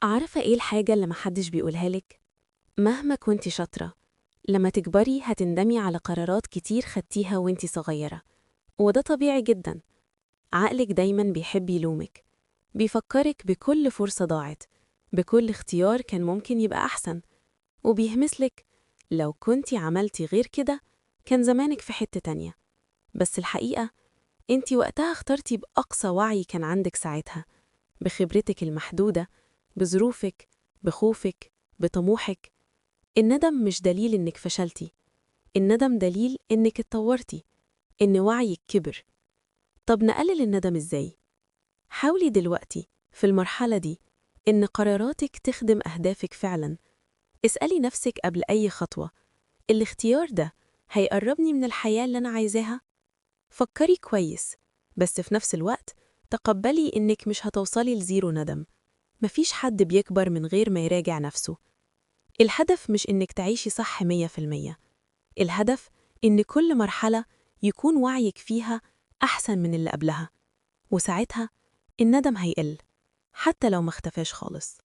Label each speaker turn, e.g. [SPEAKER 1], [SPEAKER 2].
[SPEAKER 1] عارفة إيه الحاجة اللي محدش بيقولها لك؟ مهما كنتي شاطرة، لما تكبري هتندمي على قرارات كتير خدتيها وانتي صغيرة، وده طبيعي جدا. عقلك دايما بيحب يلومك، بيفكرك بكل فرصة ضاعت، بكل اختيار كان ممكن يبقى أحسن، وبيهمسلك لو كنتي عملتي غير كده كان زمانك في حتة تانية. بس الحقيقة انتي وقتها اخترتي بأقصى وعي كان عندك ساعتها، بخبرتك المحدودة، بظروفك، بخوفك، بطموحك. الندم مش دليل إنك فشلتي، الندم دليل إنك اتطورتي، إن وعيك كبر. طب نقلل الندم إزاي؟ حاولي دلوقتي في المرحلة دي إن قراراتك تخدم أهدافك فعلاً. اسألي نفسك قبل أي خطوة، الاختيار ده هيقربني من الحياة اللي أنا عايزاها؟ فكري كويس، بس في نفس الوقت تقبلي إنك مش هتوصلي ل zero ندم. مفيش حد بيكبر من غير ما يراجع نفسه. الهدف مش إنك تعيشي صح 100%، الهدف إن كل مرحلة يكون وعيك فيها أحسن من اللي قبلها، وساعتها الندم هيقل حتى لو ما اختفاش خالص.